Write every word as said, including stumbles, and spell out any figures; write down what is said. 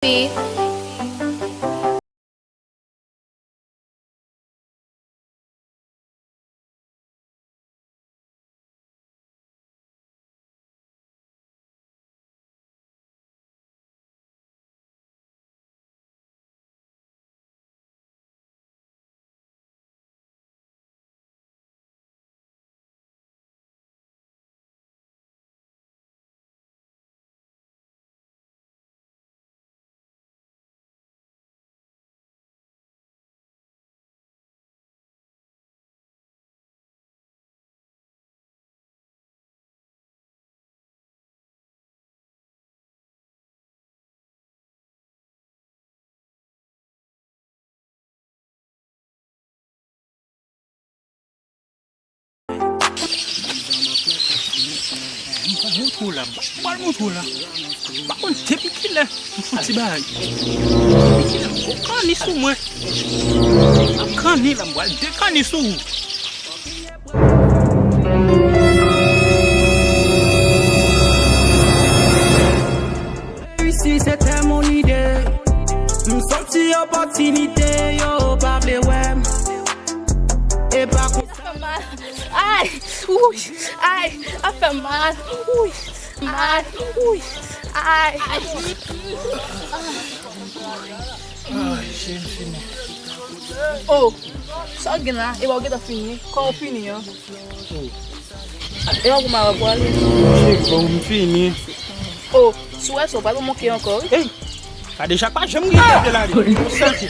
Wi. M pral montre w la, m pral montre w la. M pa konn depi kilè m fout ti bagay. Depi kilè m gon kanni sou mwen. M ap kanni la, m pral dekani sou ou. Reyisi se te mon lide. M soti opòtinite, yo pa vle wè m. E pa konsa. Ay, ouy, ay, ap fè mal, ouy, mal, ouy, ay. Ay, cheri, m fini. Oh, sa w gen la? E pa w gentan fini? Kò w fini, an? Oh. E pa pou mare pou ale? Cheri, bon, m fini. Oh, si w wè sa, w pa dwe manke ankò, wi. Ey, Kadeja pa janm gen tèt la, li. Ou santi?